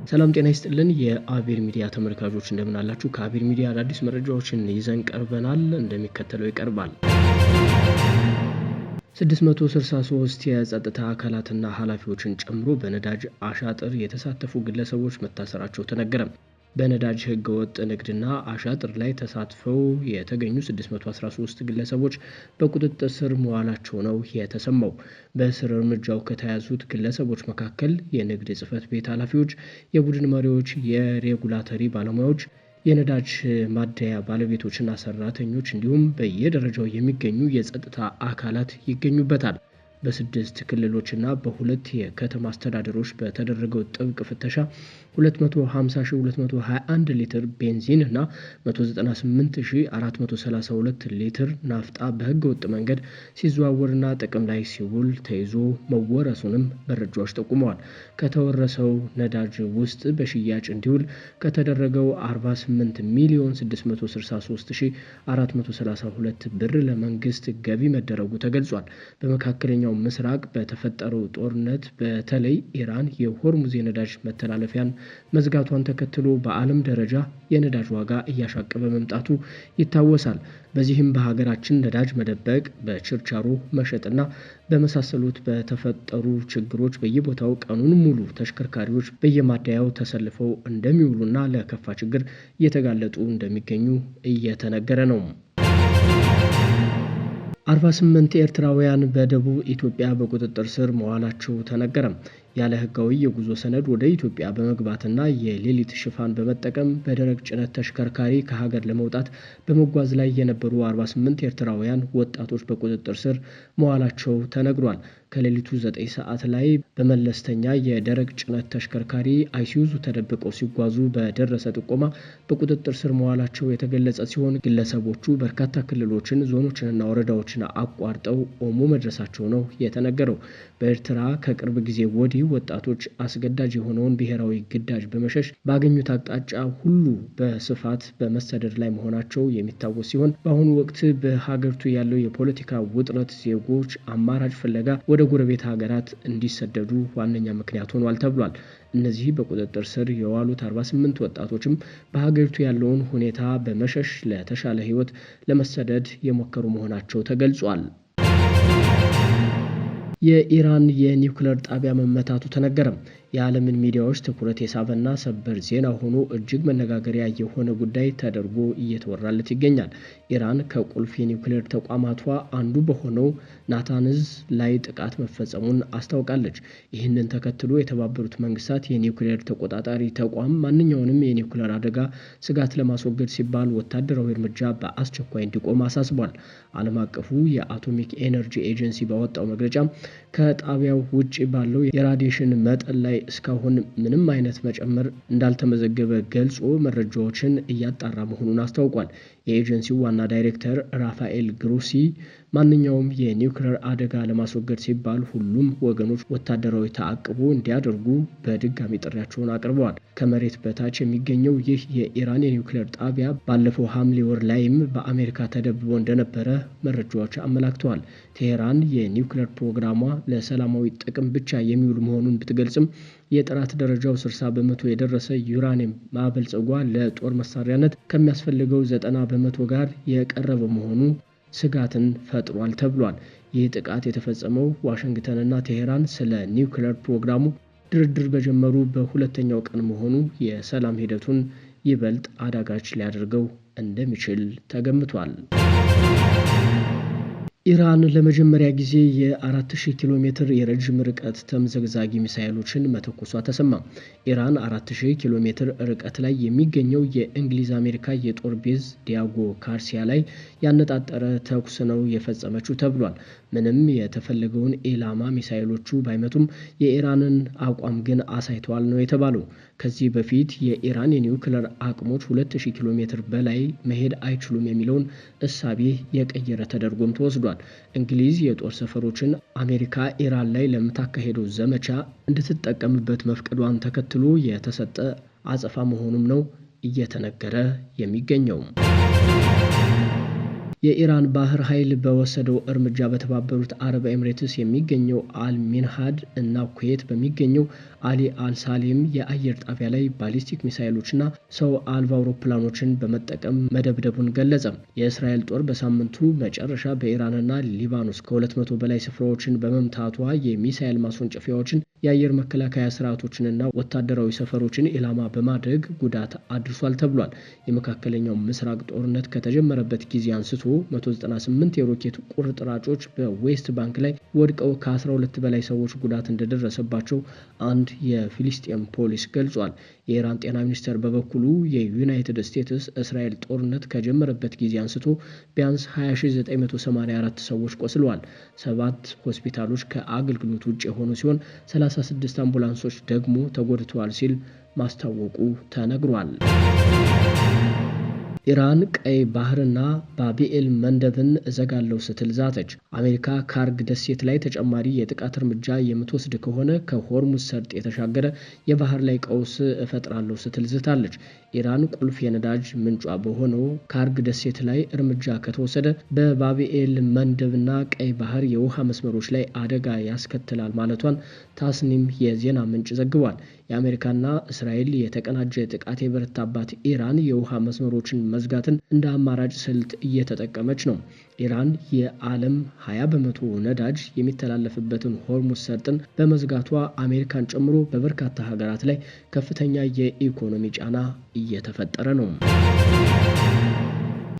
ሰላም ጤና ይስጥልን። የአቤል ሚዲያ ተመልካቾች እንደምን አላችሁ? ከአቤል ሚዲያ አዳዲስ መረጃዎችን ይዘን ቀርበናል፣ እንደሚከተለው ይቀርባል። 663 የጸጥታ አካላትና ኃላፊዎችን ጨምሮ በነዳጅ አሻጥር የተሳተፉ ግለሰቦች መታሰራቸው ተነገረ። በነዳጅ ህገወጥ ንግድና አሻጥር ላይ ተሳትፈው የተገኙ 613 ግለሰቦች በቁጥጥር ስር መዋላቸው ነው የተሰማው። በእስር እርምጃው ከተያዙት ግለሰቦች መካከል የንግድ ጽሕፈት ቤት ኃላፊዎች፣ የቡድን መሪዎች፣ የሬጉላተሪ ባለሙያዎች፣ የነዳጅ ማደያ ባለቤቶችና ሰራተኞች እንዲሁም በየደረጃው የሚገኙ የጸጥታ አካላት ይገኙበታል። በስድስት ክልሎችና በሁለት የከተማ አስተዳደሮች በተደረገው ጥብቅ ፍተሻ 250221 ሊትር ቤንዚን እና 198432 ሊትር ናፍጣ በህገ ወጥ መንገድ ሲዘዋወርና ጥቅም ላይ ሲውል ተይዞ መወረሱንም መረጃዎች ጠቁመዋል። ከተወረሰው ነዳጅ ውስጥ በሽያጭ እንዲውል ከተደረገው 48 ሚሊዮን 663432 ብር ለመንግስት ገቢ መደረጉ ተገልጿል። በመካከለኛው ምስራቅ በተፈጠረው ጦርነት በተለይ ኢራን የሆርሙዝ የነዳጅ መተላለፊያን መዝጋቷን ተከትሎ በዓለም ደረጃ የነዳጅ ዋጋ እያሻቀበ መምጣቱ ይታወሳል። በዚህም በሀገራችን ነዳጅ መደበቅ፣ በችርቻሮ መሸጥና በመሳሰሉት በተፈጠሩ ችግሮች በየቦታው ቀኑን ሙሉ ተሽከርካሪዎች በየማደያው ተሰልፈው እንደሚውሉና ለከፋ ችግር እየተጋለጡ እንደሚገኙ እየተነገረ ነው። 48 ኤርትራውያን በደቡብ ኢትዮጵያ በቁጥጥር ስር መዋላቸው ተነገረ። ያለ ሕጋዊ የጉዞ ሰነድ ወደ ኢትዮጵያ በመግባትና የሌሊት ሽፋን በመጠቀም በደረቅ ጭነት ተሽከርካሪ ከሀገር ለመውጣት በመጓዝ ላይ የነበሩ 48 ኤርትራውያን ወጣቶች በቁጥጥር ስር መዋላቸው ተነግሯል። ከሌሊቱ 9 ሰዓት ላይ በመለስተኛ የደረቅ ጭነት ተሽከርካሪ አይሱዙ ተደብቀው ሲጓዙ በደረሰ ጥቆማ በቁጥጥር ስር መዋላቸው የተገለጸ ሲሆን ግለሰቦቹ በርካታ ክልሎችን፣ ዞኖችንና ወረዳዎችን አቋርጠው ኦሞ መድረሳቸው ነው የተነገረው። በኤርትራ ከቅርብ ጊዜ ወዲህ ወጣቶች አስገዳጅ የሆነውን ብሔራዊ ግዳጅ በመሸሽ ባገኙት አቅጣጫ ሁሉ በስፋት በመሰደድ ላይ መሆናቸው የሚታወስ ሲሆን በአሁኑ ወቅት በሀገሪቱ ያለው የፖለቲካ ውጥረት ዜጎች አማራጭ ፍለጋ ወደ ጎረቤት ሀገራት እንዲሰደዱ ዋነኛ ምክንያት ሆኗል ተብሏል። እነዚህ በቁጥጥር ስር የዋሉት 48 ወጣቶችም በሀገሪቱ ያለውን ሁኔታ በመሸሽ ለተሻለ ሕይወት ለመሰደድ የሞከሩ መሆናቸው ተገልጿል። የኢራን የኒውክለር ጣቢያ መመታቱ ተነገረ። የዓለምን ሚዲያዎች ትኩረት የሳበና ሰበር ዜና ሆኖ እጅግ መነጋገሪያ የሆነ ጉዳይ ተደርጎ እየተወራለት ይገኛል። ኢራን ከቁልፍ የኒውክሌር ተቋማቷ አንዱ በሆነው ናታንዝ ላይ ጥቃት መፈጸሙን አስታውቃለች። ይህንን ተከትሎ የተባበሩት መንግስታት የኒውክሌር ተቆጣጣሪ ተቋም ማንኛውንም የኒውክሌር አደጋ ስጋት ለማስወገድ ሲባል ወታደራዊ እርምጃ በአስቸኳይ እንዲቆም አሳስቧል። ዓለም አቀፉ የአቶሚክ ኤነርጂ ኤጀንሲ ባወጣው መግለጫ ከጣቢያው ውጭ ባለው የራዲዬሽን መጠን ላይ እስካሁን ምንም አይነት መጨመር እንዳልተመዘገበ ገልጾ መረጃዎችን እያጣራ መሆኑን አስታውቋል። የኤጀንሲው ዋና ዳይሬክተር ራፋኤል ግሮሲ ማንኛውም የኒውክሌር አደጋ ለማስወገድ ሲባል ሁሉም ወገኖች ወታደራዊ ተዓቅቦ እንዲያደርጉ በድጋሚ ጥሪያቸውን አቅርበዋል። ከመሬት በታች የሚገኘው ይህ የኢራን የኒውክሌር ጣቢያ ባለፈው ሐምሌ ወር ላይም በአሜሪካ ተደብቦ እንደነበረ መረጃዎች አመላክተዋል። ቴሄራን የኒውክሌር ፕሮግራሟ ለሰላማዊ ጥቅም ብቻ የሚውል መሆኑን ብትገልጽም የጥራት ደረጃው 60% የደረሰ ዩራኒየም ማበልጸጓ ለጦር መሳሪያነት ከሚያስፈልገው 90% ጋር የቀረበ መሆኑ ስጋትን ፈጥሯል ተብሏል። ይህ ጥቃት የተፈጸመው ዋሽንግተንና ቴሄራን ስለ ኒውክሌር ፕሮግራሙ ድርድር በጀመሩ በሁለተኛው ቀን መሆኑ የሰላም ሂደቱን ይበልጥ አዳጋች ሊያደርገው እንደሚችል ተገምቷል። ኢራን ለመጀመሪያ ጊዜ የ4000 ኪሎ ሜትር የረጅም ርቀት ተምዘግዛጊ ሚሳኤሎችን መተኮሷ ተሰማ። ኢራን 4000 ኪሎ ሜትር ርቀት ላይ የሚገኘው የእንግሊዝ አሜሪካ የጦር ቤዝ ዲያጎ ጋርሲያ ላይ ያነጣጠረ ተኩስ ነው የፈጸመችው ተብሏል። ምንም የተፈለገውን ኢላማ ሚሳኤሎቹ ባይመቱም የኢራንን አቋም ግን አሳይተዋል ነው የተባለው። ከዚህ በፊት የኢራን የኒውክለር አቅሞች 2000 ኪሎ ሜትር በላይ መሄድ አይችሉም የሚለውን እሳቤ የቀየረ ተደርጎም ተወስዷል። እንግሊዝ የጦር ሰፈሮችን አሜሪካ ኢራን ላይ ለምታካሄደው ዘመቻ እንድትጠቀምበት መፍቀዷን ተከትሎ የተሰጠ አጸፋ መሆኑም ነው እየተነገረ የሚገኘው። የኢራን ባህር ኃይል በወሰደው እርምጃ በተባበሩት አረብ ኤምሬትስ የሚገኘው አልሚንሃድ እና ኩዌት በሚገኘው አሊ አልሳሌም የአየር ጣቢያ ላይ ባሊስቲክ ሚሳይሎችና ሰው አልባ አውሮፕላኖችን በመጠቀም መደብደቡን ገለጸ። የእስራኤል ጦር በሳምንቱ መጨረሻ በኢራንና ሊባኖስ ከ200 በላይ ስፍራዎችን በመምታቷ የሚሳይል ማስወንጨፊያዎችን፣ የአየር መከላከያ ስርዓቶችንና ወታደራዊ ሰፈሮችን ኢላማ በማድረግ ጉዳት አድርሷል ተብሏል። የመካከለኛው ምስራቅ ጦርነት ከተጀመረበት ጊዜ አንስቶ 198 የሮኬት ቁርጥራጮች በዌስት ባንክ ላይ ወድቀው ከ12 በላይ ሰዎች ጉዳት እንደደረሰባቸው አንድ የፊሊስጤም ፖሊስ ገልጿል። የኢራን ጤና ሚኒስቴር በበኩሉ የዩናይትድ ስቴትስ እስራኤል ጦርነት ከጀመረበት ጊዜ አንስቶ ቢያንስ 20984 ሰዎች ቆስለዋል። 7 ሆስፒታሎች ከአገልግሎት ውጭ የሆኑ ሲሆን 36 አምቡላንሶች ደግሞ ተጎድተዋል ሲል ማስታወቁ ተነግሯል። ኢራን ቀይ ባህርና ባብኤል መንደብን እዘጋለሁ ስትል ዛተች። አሜሪካ ካርግ ደሴት ላይ ተጨማሪ የጥቃት እርምጃ የምትወስድ ከሆነ ከሆርሙዝ ሰርጥ የተሻገረ የባህር ላይ ቀውስ እፈጥራለሁ ስትል ዝታለች። ኢራን ቁልፍ የነዳጅ ምንጯ በሆነው ካርግ ደሴት ላይ እርምጃ ከተወሰደ በባብኤል መንደብና ቀይ ባህር የውሃ መስመሮች ላይ አደጋ ያስከትላል ማለቷን ታስኒም የዜና ምንጭ ዘግቧል። የአሜሪካና እስራኤል የተቀናጀ ጥቃት የበረታባት ኢራን የውሃ መስመሮችን መዝጋትን እንደ አማራጭ ስልት እየተጠቀመች ነው። ኢራን የዓለም 20% ነዳጅ የሚተላለፍበትን ሆርሙዝ ሰርጥን በመዝጋቷ አሜሪካን ጨምሮ በበርካታ ሀገራት ላይ ከፍተኛ የኢኮኖሚ ጫና እየተፈጠረ ነው።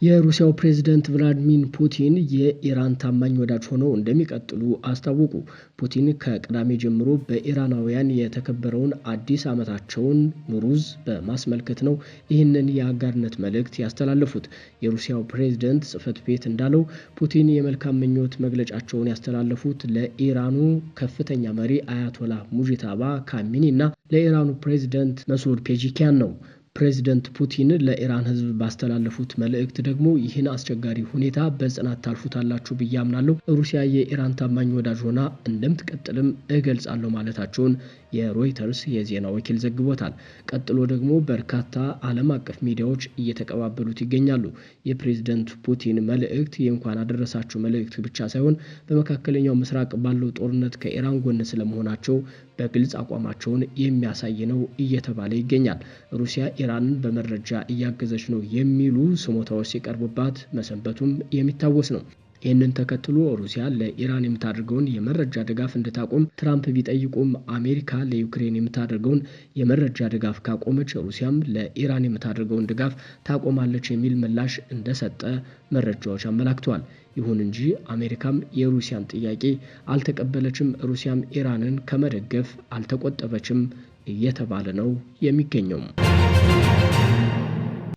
የሩሲያው ፕሬዝደንት ቭላዲሚር ፑቲን የኢራን ታማኝ ወዳጅ ሆነው እንደሚቀጥሉ አስታወቁ። ፑቲን ከቅዳሜ ጀምሮ በኢራናውያን የተከበረውን አዲስ ዓመታቸውን ኑሩዝ በማስመልከት ነው ይህንን የአጋርነት መልእክት ያስተላለፉት። የሩሲያው ፕሬዝደንት ጽሕፈት ቤት እንዳለው ፑቲን የመልካም ምኞት መግለጫቸውን ያስተላለፉት ለኢራኑ ከፍተኛ መሪ አያቶላ ሙጂታባ ካሚኒ እና ለኢራኑ ፕሬዝደንት መስዑድ ፔጂኪያን ነው። ፕሬዚደንት ፑቲን ለኢራን ሕዝብ ባስተላለፉት መልእክት ደግሞ ይህን አስቸጋሪ ሁኔታ በጽናት ታልፉታላችሁ ብዬ አምናለሁ፣ ሩሲያ የኢራን ታማኝ ወዳጅ ሆና እንደምትቀጥልም እገልጻለሁ ማለታቸውን የሮይተርስ የዜና ወኪል ዘግቦታል። ቀጥሎ ደግሞ በርካታ ዓለም አቀፍ ሚዲያዎች እየተቀባበሉት ይገኛሉ። የፕሬዝደንት ፑቲን መልእክት የእንኳን አደረሳችሁ መልእክት ብቻ ሳይሆን በመካከለኛው ምስራቅ ባለው ጦርነት ከኢራን ጎን ስለመሆናቸው በግልጽ አቋማቸውን የሚያሳይ ነው እየተባለ ይገኛል። ሩሲያ ኢራንን በመረጃ እያገዘች ነው የሚሉ ስሞታዎች ሲቀርቡባት መሰንበቱም የሚታወስ ነው። ይህንን ተከትሎ ሩሲያ ለኢራን የምታደርገውን የመረጃ ድጋፍ እንድታቆም ትራምፕ ቢጠይቁም አሜሪካ ለዩክሬን የምታደርገውን የመረጃ ድጋፍ ካቆመች ሩሲያም ለኢራን የምታደርገውን ድጋፍ ታቆማለች የሚል ምላሽ እንደሰጠ መረጃዎች አመላክተዋል። ይሁን እንጂ አሜሪካም የሩሲያን ጥያቄ አልተቀበለችም፣ ሩሲያም ኢራንን ከመደገፍ አልተቆጠበችም እየተባለ ነው የሚገኘው።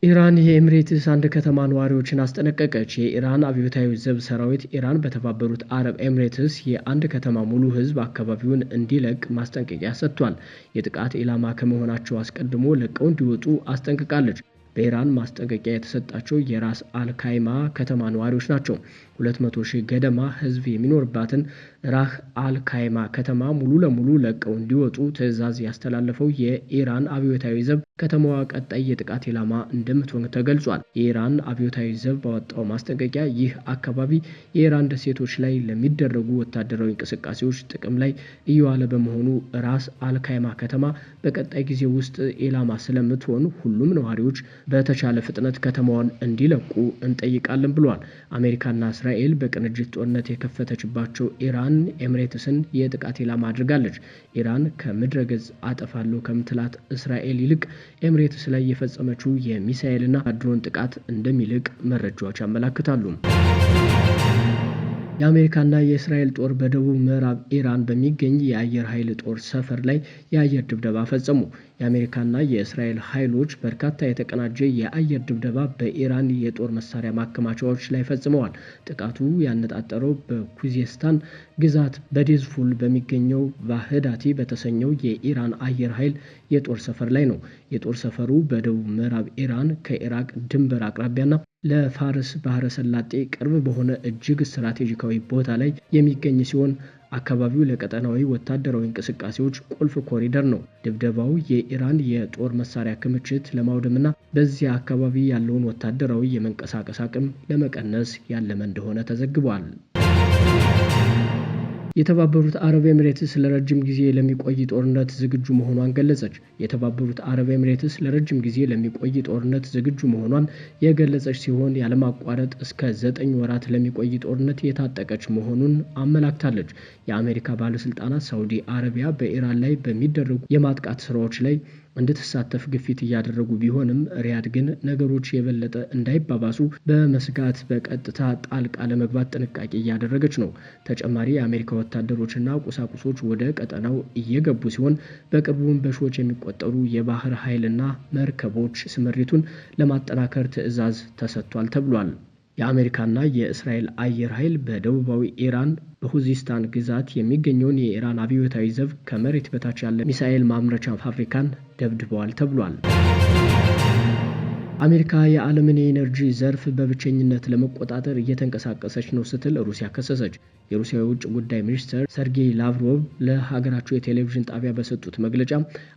ኢራን የኤምሬትስ አንድ ከተማ ነዋሪዎችን አስጠነቀቀች። የኢራን አብዮታዊ ዘብ ሰራዊት ኢራን በተባበሩት አረብ ኤምሬትስ የአንድ ከተማ ሙሉ ሕዝብ አካባቢውን እንዲለቅ ማስጠንቀቂያ ሰጥቷል። የጥቃት ኢላማ ከመሆናቸው አስቀድሞ ለቀው እንዲወጡ አስጠንቅቃለች። በኢራን ማስጠንቀቂያ የተሰጣቸው የራስ አልካይማ ከተማ ነዋሪዎች ናቸው። 200 ሺህ ገደማ ህዝብ የሚኖርባትን ራህ አልካይማ ከተማ ሙሉ ለሙሉ ለቀው እንዲወጡ ትዕዛዝ ያስተላለፈው የኢራን አብዮታዊ ዘብ ከተማዋ ቀጣይ የጥቃት ኢላማ እንደምትሆን ተገልጿል። የኢራን አብዮታዊ ዘብ ባወጣው ማስጠንቀቂያ ይህ አካባቢ የኢራን ደሴቶች ላይ ለሚደረጉ ወታደራዊ እንቅስቃሴዎች ጥቅም ላይ እየዋለ በመሆኑ ራስ አልካይማ ከተማ በቀጣይ ጊዜ ውስጥ ኢላማ ስለምትሆን ሁሉም ነዋሪዎች በተቻለ ፍጥነት ከተማዋን እንዲለቁ እንጠይቃለን ብሏል። አሜሪካና እስራኤል በቅንጅት ጦርነት የከፈተችባቸው ኢራን ኤምሬትስን የጥቃት ኢላማ አድርጋለች። ኢራን ከምድረ ገጽ አጠፋለሁ ከምትላት እስራኤል ይልቅ ኤምሬትስ ላይ የፈጸመችው የሚሳኤልና ድሮን ጥቃት እንደሚልቅ መረጃዎች ያመላክታሉ። የአሜሪካና የእስራኤል ጦር በደቡብ ምዕራብ ኢራን በሚገኝ የአየር ኃይል ጦር ሰፈር ላይ የአየር ድብደባ ፈጸሙ። የአሜሪካና የእስራኤል ኃይሎች በርካታ የተቀናጀ የአየር ድብደባ በኢራን የጦር መሳሪያ ማከማቻዎች ላይ ፈጽመዋል። ጥቃቱ ያነጣጠረው በኩዜስታን ግዛት በዴዝፉል በሚገኘው ቫህዳቲ በተሰኘው የኢራን አየር ኃይል የጦር ሰፈር ላይ ነው። የጦር ሰፈሩ በደቡብ ምዕራብ ኢራን ከኢራቅ ድንበር አቅራቢያና ለፋርስ ባህረ ሰላጤ ቅርብ በሆነ እጅግ ስትራቴጂካዊ ቦታ ላይ የሚገኝ ሲሆን አካባቢው ለቀጠናዊ ወታደራዊ እንቅስቃሴዎች ቁልፍ ኮሪደር ነው። ድብደባው የኢራን የጦር መሳሪያ ክምችት ለማውደምና በዚያ አካባቢ ያለውን ወታደራዊ የመንቀሳቀስ አቅም ለመቀነስ ያለመ እንደሆነ ተዘግቧል። የተባበሩት አረብ ኤምሬትስ ለረጅም ጊዜ ለሚቆይ ጦርነት ዝግጁ መሆኗን ገለጸች። የተባበሩት አረብ ኤምሬትስ ለረጅም ጊዜ ለሚቆይ ጦርነት ዝግጁ መሆኗን የገለጸች ሲሆን፣ ያለማቋረጥ እስከ 9 ወራት ለሚቆይ ጦርነት የታጠቀች መሆኑን አመላክታለች። የአሜሪካ ባለስልጣናት ሳውዲ አረቢያ በኢራን ላይ በሚደረጉ የማጥቃት ስራዎች ላይ እንድትሳተፍ ግፊት እያደረጉ ቢሆንም፣ ሪያድ ግን ነገሮች የበለጠ እንዳይባባሱ በመስጋት በቀጥታ ጣልቃ ለመግባት ጥንቃቄ እያደረገች ነው። ተጨማሪ የአሜሪካ ወታደሮችና ቁሳቁሶች ወደ ቀጠናው እየገቡ ሲሆን፣ በቅርቡም በሺዎች የሚቆጠሩ የባህር ኃይልና መርከቦች ስምሪቱን ለማጠናከር ትዕዛዝ ተሰጥቷል ተብሏል። የአሜሪካና የእስራኤል አየር ኃይል በደቡባዊ ኢራን በሁዚስታን ግዛት የሚገኘውን የኢራን አብዮታዊ ዘብ ከመሬት በታች ያለ ሚሳኤል ማምረቻ ፋብሪካን ደብድበዋል ተብሏል። አሜሪካ የዓለምን የኢነርጂ ዘርፍ በብቸኝነት ለመቆጣጠር እየተንቀሳቀሰች ነው ስትል ሩሲያ ከሰሰች። የሩሲያ የውጭ ጉዳይ ሚኒስትር ሰርጌይ ላቭሮቭ ለሀገራቸው የቴሌቪዥን ጣቢያ በሰጡት መግለጫ፣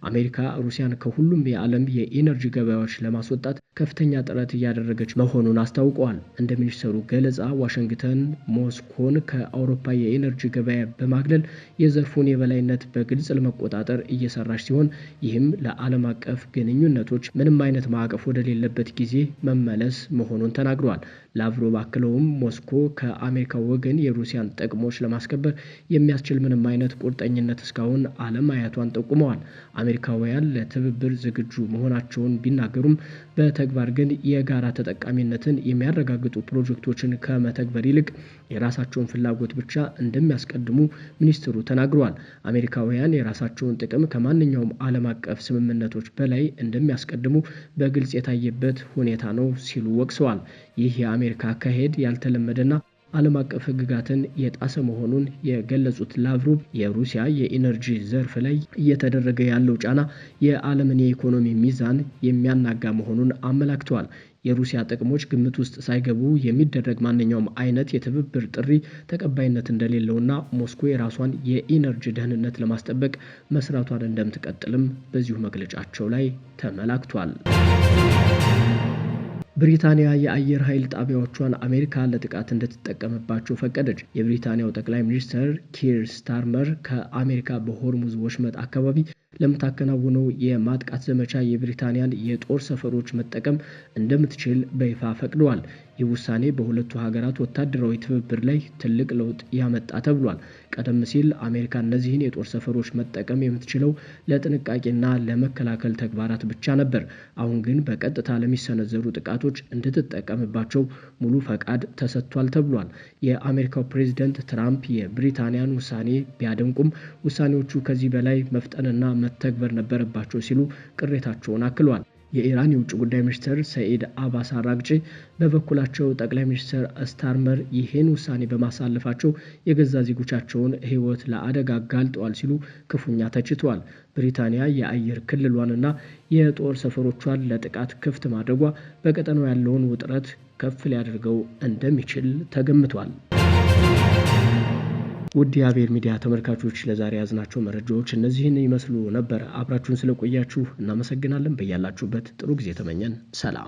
አሜሪካ ሩሲያን ከሁሉም የዓለም የኢነርጂ ገበያዎች ለማስወጣት ከፍተኛ ጥረት እያደረገች መሆኑን አስታውቀዋል። እንደ ሚኒስትሩ ገለጻ፣ ዋሽንግተን ሞስኮን ከአውሮፓ የኢነርጂ ገበያ በማግለል የዘርፉን የበላይነት በግልጽ ለመቆጣጠር እየሰራች ሲሆን፣ ይህም ለዓለም አቀፍ ግንኙነቶች ምንም አይነት ማዕቀፍ ወደሌለበት ጊዜ መመለስ መሆኑን ተናግረዋል። ላቭሮቭ አክለውም፣ ሞስኮ ከአሜሪካ ወገን የሩሲያን ጥቅሞች ለማስከበር የሚያስችል ምንም አይነት ቁርጠኝነት እስካሁን አለማየቷን ጠቁመዋል። አሜሪካውያን ለትብብር ዝግጁ መሆናቸውን ቢናገሩም፣ በተግባር ግን የጋራ ተጠቃሚነትን የሚያረጋግጡ ፕሮጀክቶችን ከመተግበር ይልቅ የራሳቸውን ፍላጎት ብቻ እንደሚያስቀድሙ ሚኒስትሩ ተናግረዋል። አሜሪካውያን የራሳቸውን ጥቅም ከማንኛውም ዓለም አቀፍ ስምምነቶች በላይ እንደሚያስቀድሙ በግልጽ የታየበት ሁኔታ ነው ሲሉ ወቅሰዋል። ይህ የአሜሪካ አካሄድ ያልተለመደና ዓለም አቀፍ ሕግጋትን የጣሰ መሆኑን የገለጹት ላቭሮቭ፣ የሩሲያ የኢነርጂ ዘርፍ ላይ እየተደረገ ያለው ጫና የዓለምን የኢኮኖሚ ሚዛን የሚያናጋ መሆኑን አመላክተዋል። የሩሲያ ጥቅሞች ግምት ውስጥ ሳይገቡ የሚደረግ ማንኛውም አይነት የትብብር ጥሪ ተቀባይነት እንደሌለውና ሞስኮ የራሷን የኢነርጂ ደህንነት ለማስጠበቅ መስራቷን እንደምትቀጥልም በዚሁ መግለጫቸው ላይ ተመላክቷል። ብሪታንያ የአየር ኃይል ጣቢያዎቿን አሜሪካ ለጥቃት እንድትጠቀምባቸው ፈቀደች። የብሪታንያው ጠቅላይ ሚኒስትር ኪር ስታርመር ከአሜሪካ በሆርሙዝ ወሽመጥ አካባቢ ለምታከናውነው የማጥቃት ዘመቻ የብሪታንያን የጦር ሰፈሮች መጠቀም እንደምትችል በይፋ ፈቅደዋል። ይህ ውሳኔ በሁለቱ ሀገራት ወታደራዊ ትብብር ላይ ትልቅ ለውጥ ያመጣ ተብሏል። ቀደም ሲል አሜሪካ እነዚህን የጦር ሰፈሮች መጠቀም የምትችለው ለጥንቃቄና ለመከላከል ተግባራት ብቻ ነበር። አሁን ግን በቀጥታ ለሚሰነዘሩ ጥቃቶች እንድትጠቀምባቸው ሙሉ ፈቃድ ተሰጥቷል ተብሏል። የአሜሪካው ፕሬዝደንት ትራምፕ የብሪታንያን ውሳኔ ቢያደንቁም፣ ውሳኔዎቹ ከዚህ በላይ መፍጠንና መተግበር ነበረባቸው ሲሉ ቅሬታቸውን አክለዋል። የኢራን የውጭ ጉዳይ ሚኒስትር ሰኢድ አባስ አራግጪ በበኩላቸው፣ ጠቅላይ ሚኒስትር ስታርመር ይህን ውሳኔ በማሳለፋቸው የገዛ ዜጎቻቸውን ሕይወት ለአደጋ አጋልጠዋል ሲሉ ክፉኛ ተችተዋል። ብሪታንያ የአየር ክልሏንና የጦር ሰፈሮቿን ለጥቃት ክፍት ማድረጓ በቀጠናው ያለውን ውጥረት ከፍ ሊያደርገው እንደሚችል ተገምቷል። ውድ የአቤር ሚዲያ ተመልካቾች፣ ለዛሬ ያዝናቸው መረጃዎች እነዚህን ይመስሉ ነበር። አብራችሁን ስለቆያችሁ እናመሰግናለን። በያላችሁበት ጥሩ ጊዜ ተመኘን። ሰላም።